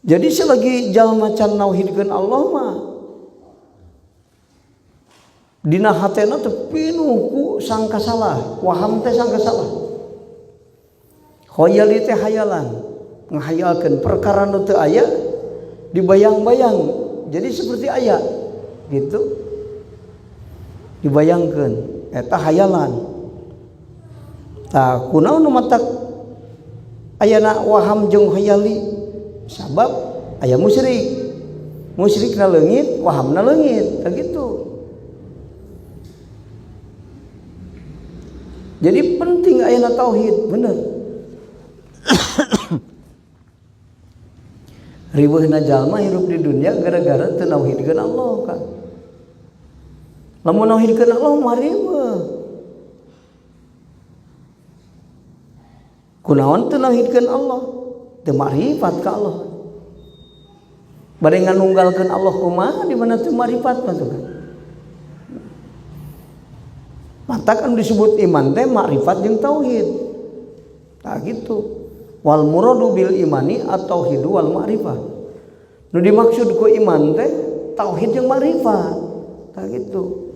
Jadi selagi jalma can nauhidkeun Allah mah dina hatena teh pinuh ku sangka salah, waham teh sangka salah. Khoyali teh hayalan, ngahayalkeun perkara nu teu aya dibayang-bayang. Jadi seperti aya gitu. Dibayangkeun eta hayalan. Tah kunaon nu matak ayana waham jeung khayali? Sabab aya musyrik. Musyrikna leungit, wahamna leungit, tah gitu. Jadi penting ayana tauhid, bener. Riweuhna jalma hirup di dunia gara-gara teu nauhidkeun Allah kan. Lamun nauhidkeun Allah mah riweuh. Kunaon teu nauhidkeun Allah? Teu makrifat ka Allah. Bade nganunggalkeun Allah kumaha di mana teu makrifat mah tuh kan. Matak anu disebut iman teh makrifat jeung tauhid. Tah gitu. Wal muradu bil imani at-tauhidu wal ma'rifah. Nu dimaksud ku iman teh tauhid jeung makrifat. Tah gitu.